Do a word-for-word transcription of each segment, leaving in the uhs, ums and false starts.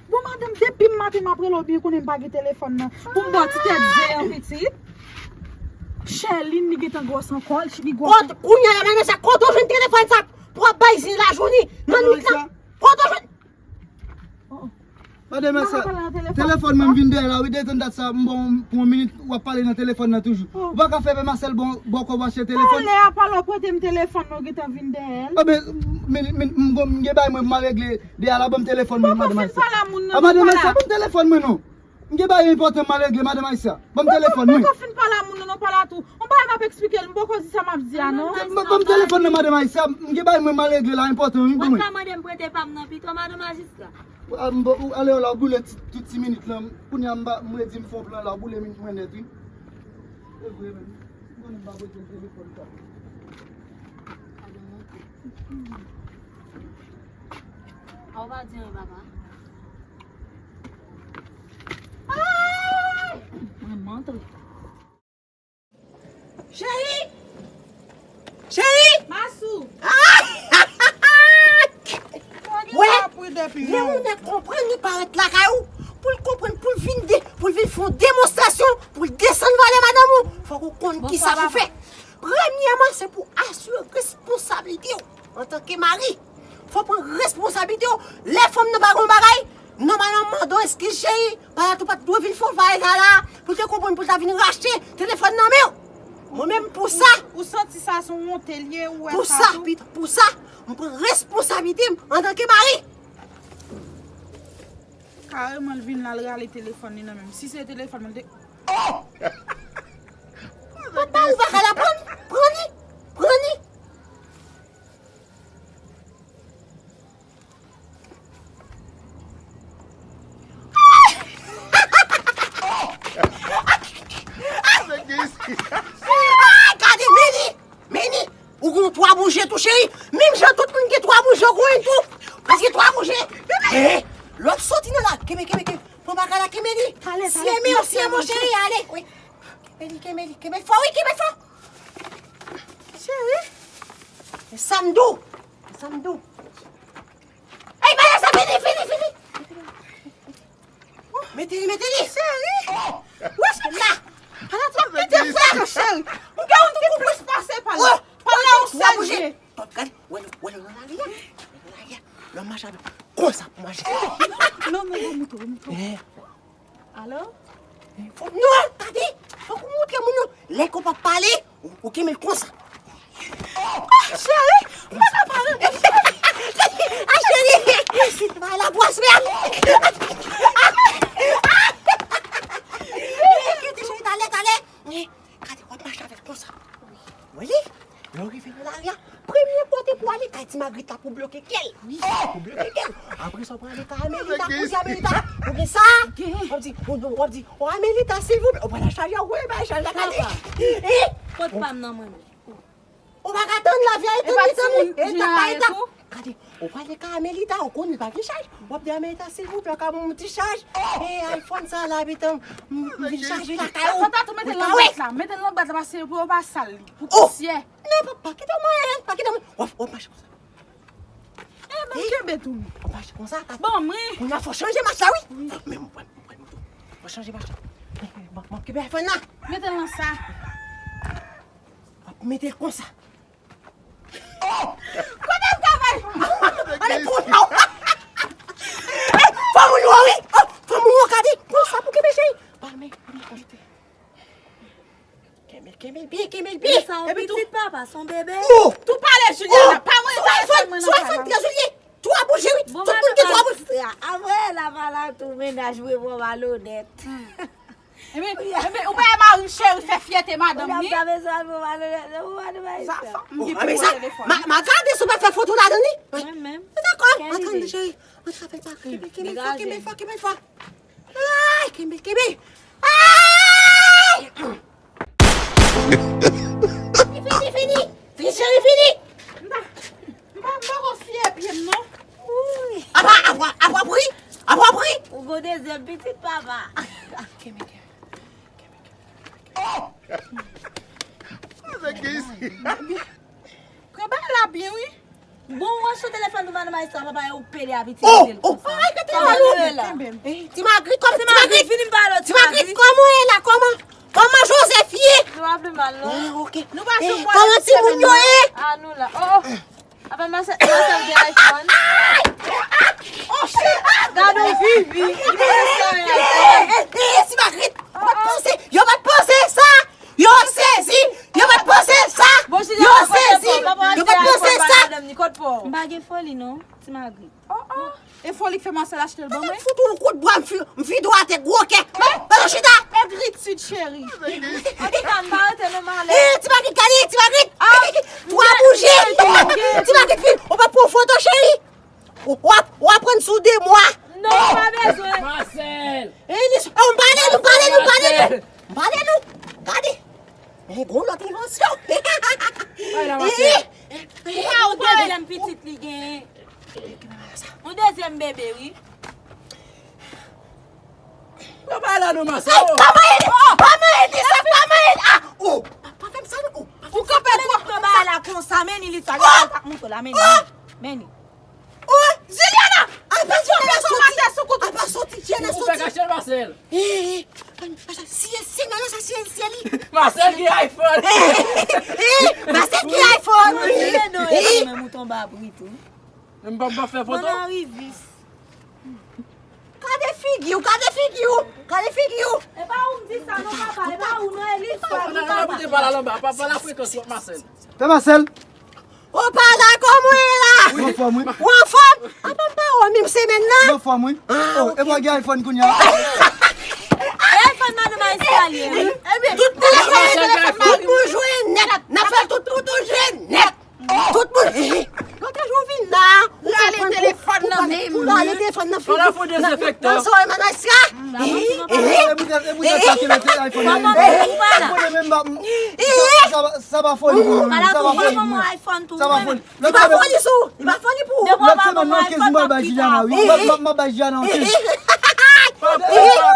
Bon, madanm, depi m maten m ap rele w byen konnen m pa gen telefòn nan. Pou m ba w ti tèt zen an, pitit. Chèlin, li gentan gwòs ankò, li gwòs. Kot, kounye a la, madanm sa, kote w jwenn telefòn sa? Pou w ap bay zen lajounen, nan nwit lan. Kote w jwenn? Oh, oh. Madanm sa, telefòn mwen, m vin dèyè la, wi, detan dat sa, m bon, pou yon minit, w ap pale nan telefòn nan toujou. Oh. Ou pa ka fè pè Masèl bon, bon kòb achte telefòn? Talè a, talè w prete m telefòn nan, ou gentan vin dèyè l. Ah, men, men, men, m, m gen bay mwen, m al regle. Dèyè la, ban m telefòn mwen, madanm Aisha. Ah, madanm Aisha, ban m telefòn mwen non. M gen bagay enpòtan m al regle, madanm Aisha. Ban m telefòn mwen. Poko fin pale a moun nan, non, pale a tou. On bagay m ap eksplike l, m poko di sa m ap di a, non. Ban m telefòn nan, madanm Aisha. M gen bagay mwen m al regle la, enpòtan, wi, ban mwen. Ou pa ka mande m prete pa m nan pito, madanm majistra? Ah, m ba, ou ale la, ou boule ti, tout ti minit lan. Kounye a m ba, m redi m fè yon plan la, ou boule minit mwen nèt, wi. E vre menm. Si m konnen m pa prete l telefòn sa. Aw pa di anyen, papa. Ay! Mwen montre. Cheri! Cheri! Masou! Wè, lè yon nèg konprann li parèt lakay ou, pou l konprann, pou l vin de, pou l vin fè yon demonstrasyon, pou l desann valè madanm ou, fòk ou konn kisa pou fè. Premyèman, se pou asire responsablite w antanke mari. Fò w pran responsablite w. Lè fanm nan pa gen yon bagay, nòmalman mande w eskiz, cheri. Paske ou pa t dwe vin fè yon vayaj la, pou l te konprann pou l ta vin rachte telefòn nan men w. Mwen menm, pou sa. Ou santi sa se yon wonte l ye, ou wè sa tou? Pou sa, pitit, pou sa, mwen pran responsablite m antanke mari. Kareman, l vin la, l rale telefòn li nan men m. Si se telefòn mwen, l te. Oh! Papa, ou pa ka la pran li, pran li, pran li. Ay, gade, men li, men li. Ou gen yon twa bouje tou, cheri. Menm jan tout moun gen twa bouje, ou gen tou. Ou gen twa bouje. Eh, lè w ap soti nan la, kenbe, kenbe, kenbe. Pran bagay la, kenbe li. Siyè men w, siyè men w, cheri, ale. Wi. Kenbe li, kenbe li, kenbe l fò, wi, kenbe l fò. Cheri. E sa m di w. E sa m di w. Ey, bagay sa fini, fini, fini. Mete li, mete li. Cheri. Wè se la. Ala ti pete fè, cheri. M gen yon kou plis pase pa la. Pa la, yon sèl je. Gade, wè l, wè l nan lari a. Nan lari a. Lè w mache avè l konsa pou mache. Non, non, non, mouton, mouton. Eh. Alo? Fòk nou gade. Fòk ou montre moun yo. Lè ke w p ap pale, ou, ou kenbe l konsa. Ah, cheri, m pa ka pale. Ah, cheri, si t bay la bwès mè. Kite cheri, talè, talè. Gade, w ap mache avè l konsa. Wè li? Lè w rive nan lari a, premye kote pou ale, kay ti Magrit la pou bloke kè l. Wi, pou bloke kè l. Apre sa, w prale kay Amelita, pou di Amelita, ou gen sa? W ap di, w ap di, o Amelita, silvouplè. Ou pral chaje, ou bay chaje la, gade. Kot pa m nan mwen menm? Ou pa ka tann lavi a, e tann li, tann li. Etap pa etap. Gade, ou prale kay Amelita, ou konnen li pa gen chaj. W ap di Amelita, silvouplè, ka ban m yon ti chaj. E iPhone sa la, pitit, m, m vin chaje lakay ou. Fanta tou mete l nan bwat la, mete l nan bwat la, paske pou yo pa sal li, pou pousyè. Non, pa, pa kite w manyen, pa kite w manyen. W ap, w ap mache konsa. Eh, ban m kenbe tou. W ap mache konsa, ta. Bon, mwen. Kounye a fò chanje mach la, wi. Wi. Men mwen, mwen, mwen, mwen. Fò chanje mach la. Bon, bon, kenbe iPhone nan. Mete l nan sa. W ap mete l konsa. Oh! Kote m travay? Ale twò lwen. Fò moun wè, wi. Oh, fò moun wè, gade. Konsa pou kenbe, cheri. Ba men, mete. Kenbe, kenbe l byen, kenbe l byen. Epi tou, pitit papa, se yon bebe. Oh! Tou pale, Juliana. Oh! Pa mwen, sou iPhone, sou iPhone trèz ou li ye. Twa bouje, wi. Tout moun gen twa bouje. Apre, la pa la tou, mennaj mwen bon malonèt. Epi, epi, ou pa wè mari m cheri fè fyète madanm li? Ou pa bezwen bon malonèt, non, ou pa de bay sa. Sa fò, m gen pou telefòn. Ma, ma gade si w pa fè foto ladan li. Mwen menm. Dakò, antann cheri. Antre avè l pa. Kenbe, kenbe l fò, kenbe l fò, kenbe l fò. Ay, kenbe, kenbe. Ay! Li fini, fini. Fini, cheri, fini. M pa, m pa, m poko siye pye m, non. Apa, apa, apa pri? Apa pri? Ou gon dezyèm pitit, papa. Kenbe, kenbe. Kenbe, kenbe. Oh! Sa ki isi? Pran bagay la byen, wi. Bon, ou ranse telefòn pou madanm Ayisyen, papa, e ou pede a pitit. Oh, oh, ay, kite la, non. Ti Magrit, kòman, Ti Magrit, vini m pale w, Ti Magrit, kòman w ye la? Kòman, kòman Joseph ye? Nou pa vle mal, non. Ah, ok. Nou pa jwe bòl kòman timoun yo ye? Ah, nou la. Oh, oh. Apa Masèl, Masèl gen iPhone? Oh, shit! Gade w vivi. Li pa nan serye iPhone. Eh, eh, eh, Ti Magrit, yo pa t panse, yo pa t panse sa. Yo sezi, yo pa t panse sa. Yo sezi, yo pa t panse sa. M pa gen foli, non, Ti Magrit. Oh, oh. E foli k fè Masèl achte l ban mwen? Fout ou yon kout bwa, m fi, m fi dwat e gwo kè. Mwen, mwen chita. Egritid, cheri. Antouka, n pa rete nan malè. Eh, Ti Magrit, gade, Ti Magrit. Twa bouji. Ti Magrit, fi, ou pa pran foto, cheri. Ou, ou ap, ou ap pran sou de mwa. Non, pa bezwen. Masèl. Eh, li, oh, m pale nou, m pale nou, m pale nou. M pale nou. Gade. Eh, gon lòt invansyon. Ay, la, Masèl. Ou pa wè dezyèm pitit li genyen. Yon dezyèm bebe, wi. Yo pa la non, Masèl. Ay, pa manyen li, pa manyen li, sa pa manyen li. Ah, oh, pa, pa fè m sa non, oh, pa fè m sa. Ou kanpe twò. Ou kanpe la konsa, men li sa, li sa, l t ap montre la, men li, men li. Oh, Juliana! Apa soti, apa soti, Juliana soti. Ou fè kache l, Masèl. Eh, eh, eh, si, si, non, non, sa, si, si, li. Masèl gen iPhone. Eh, eh, eh, Masèl gen iPhone. Mwen, non, e pa menm ou tonbe abri tou. Men m pa, m pa fè foto. Mwen nan rivis. Gade figi w, gade figi w, gade figi w. E pa ou m di sa non, papa, e pa ou non, e li sèl. Ou pa la, pa la frekans, Masèl. Pè Masèl. Ou pa la, kòman w ye la? Ou anfòm, wi. Ou anfòm? Apa m pa wè w menm semèn nan? Ou anfòm, wi. Oh, e bò gen iPhone kounye a. E iPhone madanm Ayisyen li ye, wi. Tout telefòn, tout moun jwe nèt. N ap fè tout moun jwe nèt. Tout moun. Lòt jou vin la. Ou rale telefòn nan men m. Ou rale telefòn nan figi. Fò la fò dezenfektan. Nan zòrèy madan Ayisyen. E poutèt, e poutèt sa ki mete iPhone nan men m. Ou pa la. Sa pa foli pou mwen, sa pa foli pou mwen. Sa pa foli. Li pa foli sou, li pa foli pou ou. Lòt semèn nan kenz m pral bay Juliana, wi. M ap, m ap, m ap bay Juliana yon kenz. Pa, pa, pa,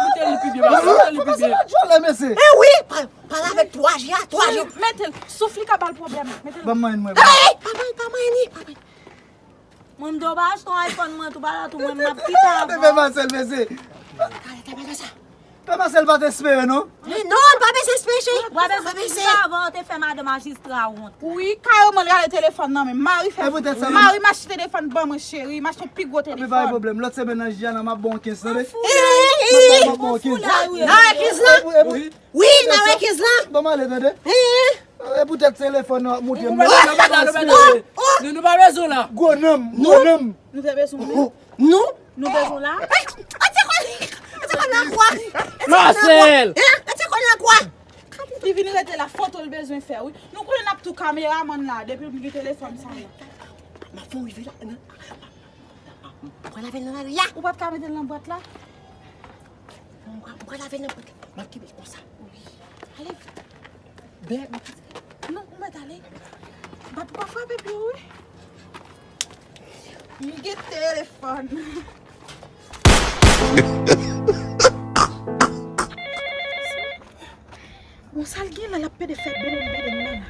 moute li pi byen, pa, moute li pi byen. Jòlè, mesye. Eh wi, pa, pale avèk twa je a, twa je. Mete l, souf li ka ba l pwoblèm. Mete l. Ban m manyen mwen. Eh, pa manyen, pa manyen li, pa manyen. Mwen, m di w pa achte yon iPhone, mwen tou, pa la tou, mwen, m ap kite avan. Fè Masèl, mesye. Gade, gade, gade sa. Pè Masèl pa t espere, non? Non, l pa bezwen espere, cheri. Ou pa bezwen di sa avan, ou te fè madan majistra wont. Wi, kareman l rale telefòn nan men m. Mari fè, mari m achte telefòn ban mwen, cheri. M achte yon pi gwo telefòn. Anben, pa gen pwoblèm. Lòt semèn nan, Juliana, m ap ba w kenz, tande? M ap ba w kenz. Nan kenz lan? Wi, nan kenz lan. Ban m ale, tande? E poutèt telefòn nan ap montre m. Nou, nou pa bezwen la. Gwo nanm, gwo nanm. Nou te bezwen ou menm? Nou? Nou bezwen w la? Ay, atire kò li! Atire kò l nan kwa! Marcel! Atire kò l nan kwa! Li vin rete la, foto l bezwen fè, wi. Nou konnen n ap tou kameramann la, depi m gen telefòn sa la. M ap fè w rive la, nan. M pral lave l nan lari a. Ou p ap ka mete l nan bwat la? M pral lave l nan bwat la. M ap kenbe l konsa. Wi. Ale vit. Ben, non, ou mèt ale. Bat ou pa frape pye w, wi. M gen telefòn. Bon, sa l gen la, l ap pede fè belen belen nan la.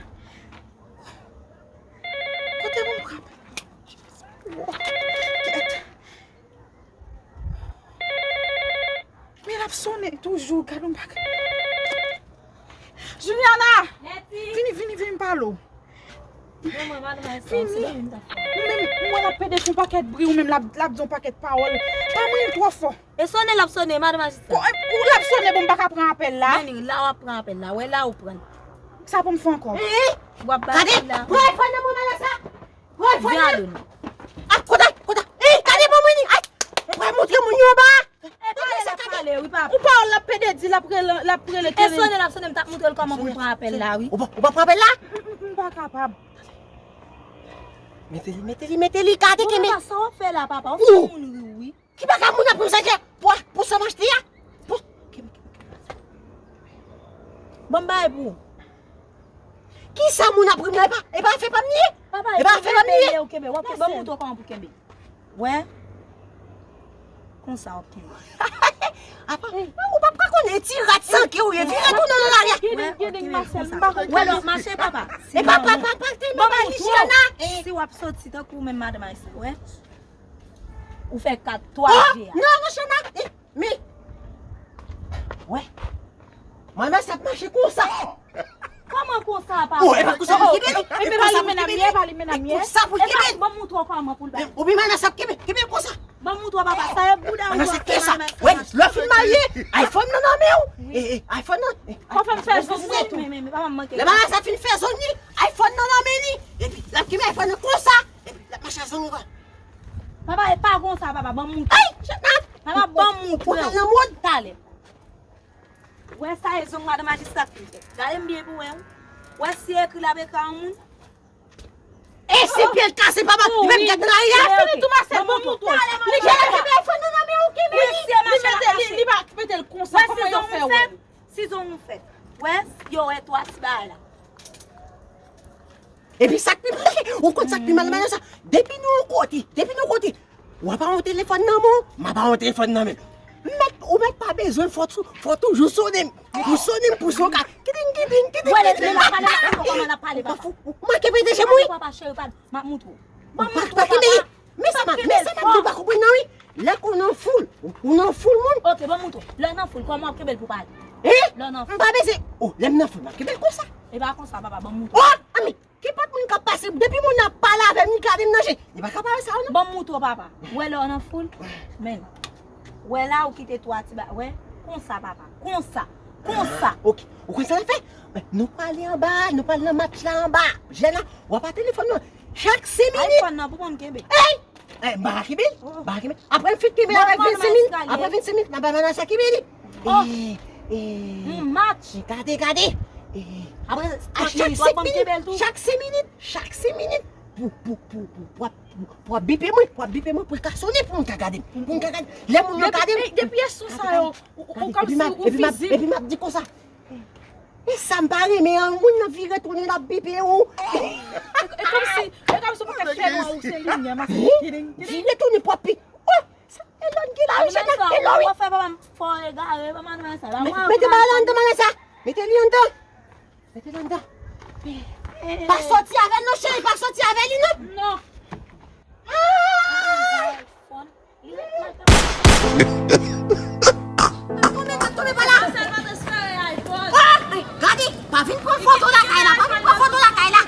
Kote pou m frape? Kèt. Men l ap sonnen toujou, gad yon bagay. Juliana! Vini, vini, vini m pale w. Vini. Ou menm, ou wè l ap pede fè yon pakèt bri, ou menm l ap, l ap di yon pakèt pawòl. Pa manyen l twò fò. E sonnen l ap sonnen, madan majistra. Ou l ap sonnen, bon, m pa ka pran apèl la. Vini, la w ap pran apèl la. Wè la ou pran l. Sa pou m fè ankò? W ap bay apèl la. Pran iPhone nan men w sa. Pran iPhone nan. Ap kote, kote. Ey, gade ban mwen li. Ay, mwen montre moun yo ba. Ou pawòl l ap pede di, l ap rele, l ap rele. E sonnen l ap sonnen, m t ap montre l kòman pou l pran apèl la, wi. Ou pa, ou pa pran apèl la? M pa kapab. Mete li, mete li, mete li, gade kenbe. Sa w ap fè la, papa? Ou fè moun ri, wi. Ki bagay moun ap pran sa ke pou, pou sa m achte a? Pou. Bon, bay pou. Kisa moun ap pran la? E pa, e pa afè pa m li ye. Papa, e pa afè pa m li ye. Ou kenbe, w ap kenbe, w ap montre w kòman pou kenbe. Wè. Konsa w ap kenbe. Apa, ou p ap ka konnen ti rat san ke w ye. Vire tounen nan lari a. Wè, wè, lòt mache, papa. E pa, pa, pa, pa, te mwen bay li Juliana. Si w ap soti tankou menm madan Ayisyen, wè. Ou fè kat twa je a. Non, non, Shana, Oh, e pa konsa pou kenbe li. E pa li menm ye, e pa li menm ye. Konsa pou kenbe. Ban m montre w kòman pou l bay. Ou bi manman sa kenbe, kenbe konsa. Ban m montre w papa, sa e bouda ou. Manman sa kenbe sa. Wè, lè w fin marye, iPhone nan nan men w. E, e, iPhone nan. Fò fè m fè zong wi, men, men, men, papa m manke. Lè manman sa fin fè zong li, iPhone nan nan men li. Epi l ap kenbe iPhone nan konsa. Epi l ap mache ak zong li konsa. Papa, e pa konsa, papa, ban m montre. Ay, Jana. Papa, ban m montre. Ou pral nan mòd. Talè. Wè sa e zong madan majistra fin fè. Gade m byen pou wè. Wè si ekri l ap ekri a yon moun. E si pye l kase papa, li menm gad nan lari a. Fini tou Masèl, bon pou tou. Li genlè kenbe iPhone nan nan men ou kenbe li. Li mete li, li pa mete l konsa, kòman yo fè wè? Si zong ou fèt. Wè, yo wè twa ti bagay la. Epi sa k pi mal, ou konn sa k pi mal nan sa? Depi nou yon kote, depi nou yon kote, w ap ba yon telefòn nan men w, m ap ba yon telefòn nan men m. M mèt, ou mèt pa bezwen fò tou, fò toujou sonnen m. Pou sonnen m, pou son ka. Kiding, kiding, kiding, kiding. Wè, lè, lè l ap pale, l ap pale, kòman l ap pale, papa? Ou manke pete je m wi. Papa, cheri, pa, m ap montre w. M ap montre w, papa. Men sa m ap, men sa m ap di w pa konprann nan wi. Lè ou nan foul, ou nan foul moun. Ok, ban m montre w. Lè w nan foul, kòman w ap kenbe l pou pale? Hein? Lè w nan foul. M pa bezwen. Oh, lè m nan foul, m ap kenbe l konsa. E pa konsa, papa, ban m montre w. Oh, anmè, kenpòt moun k ap pase, depi moun nan ap pale avè m, li gade m nan je. Li pa ka pale sa, non. Ban m montre w, papa. Wè lè w nan foul. Men. Wè la, ou kite twa ti ba, wè. Konsa, papa. Konsa. Konsa. Ok, ou konn sa n ap fè? Nou prale anba, nou prale nan match la anba. Jèn la, w ap a telefòn nan. Chak senk minit. iPhone nan pou mwen kenbe. Hey! Eh, m pa ka kenbe l. M pa ka kenbe l. Apre m fin kenbe l avèk vennsenk minit. Apre vennsenk minit, m ap bay manman sa kenbe li. Eh, eh. Yon match. Gade, gade. Eh. Apre, chak senk minit, chak senk minit, chak senk minit. Pou, pou, pou, pou, pou, pou, pou ap bipe mwen, pou ap bipe mwen, pou l ka sonnen, pou m ka gade. Pou m ka gade. Lè moun yo gade m. Depi, depi yè sou sa yo, ou, ou, ou kòmsi ou vizib. Epi m ap di konsa. E sa m pa renmen an, moun nan vire tounen l ap bipe ou. E, e kòmsi, e kòmsi ou pa ka fè nwa ou se limyè, mache kiling, kiling. Vire tounen pou ap pi. Oh, sa, e lòn ki la, wi, Jana, e lòn, wi. Ou fè papa m fò egare, pa manman sa. Mete bagay la anndan, manman sa. Mete li anndan. Mete li anndan. Pa sòti avè l non, cheri, pa sòti avè li non. Non. Ay! Tonbe, tonbe pa la. Gade, pa vin pran foto lakay la, pa vin pran foto lakay la.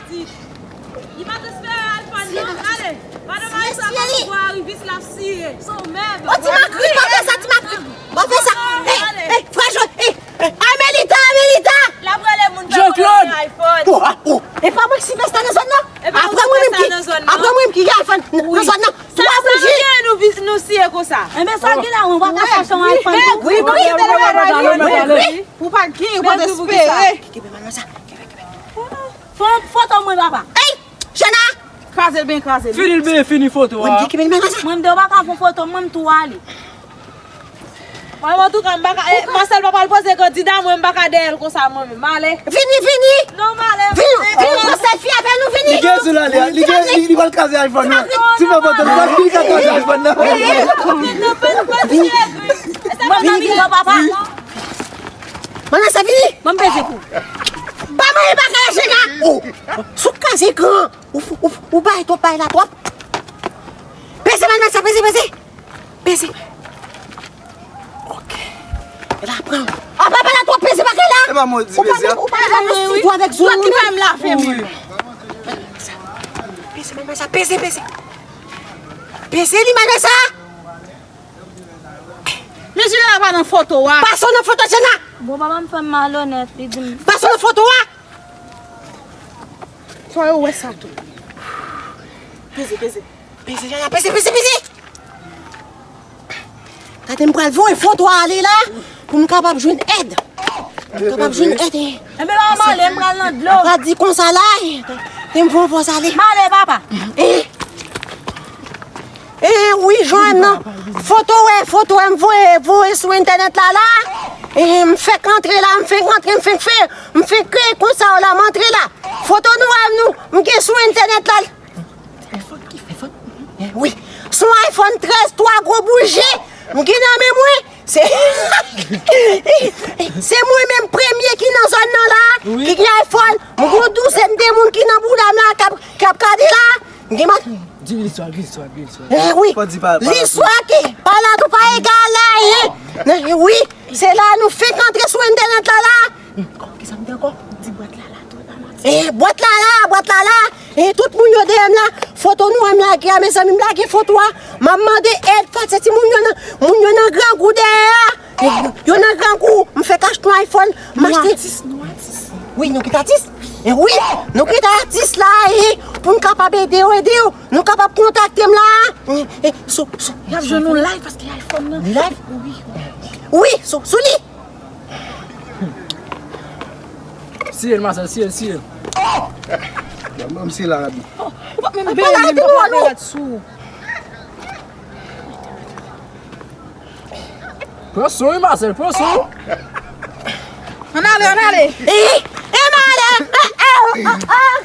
Li pa t espere iPhone non. Ale, madan Marisa pa poko arive, si l ap siye. Son mèb. Oh, ti makri, pa fè sa, ti makri. Pa fè sa. Hey, hey, frè Jòl, hey, hey, Amelita, Amelita. L ap rele moun pa poko gen iPhone. Oh, ah, oh. E pa mwen ki sipèsta nan zòn nan. Apre mwen menm ki, apre mwen menm ki gen iPhone nan zòn nan. Twa bouji. Sa gen nou, nou siye konsa. Enben sa gen la, ou pa ka chache yon iPhone. Wi, wi, wi. Ou pa t gen, ou pa t espere. Kenbe manman sa. Fè yon foto mwen, papa. Ey! Jana! Kraze l byen, kraze l. Fini l byen, fini foto a. Mwen di kenbe manman sa. Mwen m di w pa ka fè foto, mwen m tou ale. Mwen, antouka, m pa ka, eh, Marcel pa pral poze kandida, mwen, m pa ka dèyè l konsa, mwen menm. M ale. Vini, vini! Non, m ale. Vini, vini, pran selfie avè nou, vini! Li gen sou l ale, li gen, li, li pral kraze iPhone nan. Ti fè foto, li pral, li ka kraze iPhone nan. Vini, vini, papa. Manman sa vini. Ban m peze pou. Ba mwen li pa ka lage la. Oh, sou kaze gran. Ou, ou, ou bay twòp, bay la twòp. Peze manman sa, peze, peze. Peze. Ok. La pran. A, pa, pa la twòp, peze pa kay la. E pa mwen di peze a. Ou pa, ou pa, ou pa, ou pa, ou pa, ou pa, ou pa, ou pa, peze manman sa, peze, peze. Peze li manman sa. Mezire la pa nan foto a. Pase w nan foto, Jana. Bon, papa m fè m malonèt, li di m. Pase w nan foto a. Fò yo wè sa tou. Peze, peze. Peze, Jana, peze, peze, peze. Gade, m pral voye foto a ale la pou m kapab jwenn èd. Pou m kapab jwenn èd, eh. Enben, papa m ale, m pral nan dlo. M pral di konsa la, eh. Te m voye foto ale. M ale, papa. Eh. E wi, Joanne, non. Foto wè, foto wè, m voye, voye sou entènèt la, la. E m fèk antre la, m fèk antre, m fèk fè, m fèk kreye konsa la, m antre la. Foto nou wè nou, m gen sou entènèt la. Telefòn ki telefòn? Wi. Sou iPhone trèz, twa gwo bouji. M gen nan men mwen. Se, se mwen menm premye ki nan zòn nan la, ki gen iPhone. M gen yon douzèn de moun ki nan bouda m la, k ap, k ap gade la. M gen man- Di listwa, di listwa, di listwa. Eh wi. Listwa ki pa la tou pa egal la, eh. Eh wi, se la nou fèk antre sou entènèt la, la. Kòman ki sa m di ankò? Di bwat la, la tou, e pa manti. E, bwat la la, bwat la la. E, tout moun yo dèyè m la. Foto nou wè m lage a, mezanmi, m lage foto a. M ap mande èd, Fatia, ti moun yo nan, moun yo nan grangou dèyè a. E, yo nan grangou. M fè kach nou iPhone. M achte. Wi, nou kite atis. E wi, nou kite atis la, e, pou n kapab ede yo, ede yo. Nou kapab kontakte m la. E, e, sou, sou. Y ap jwenn nou live paske iPhone nan. Li live? Wi. Wi, sou, sou li. Siye l, Marcel, siye l, siye l. Ban m siye l, Arabi. Ou pa menm benyen, ou pa fè rad sou. Pran sou, wi, Marcel, pran sou. Ann ale, ann ale. E, e, m ale. E, e, e, e.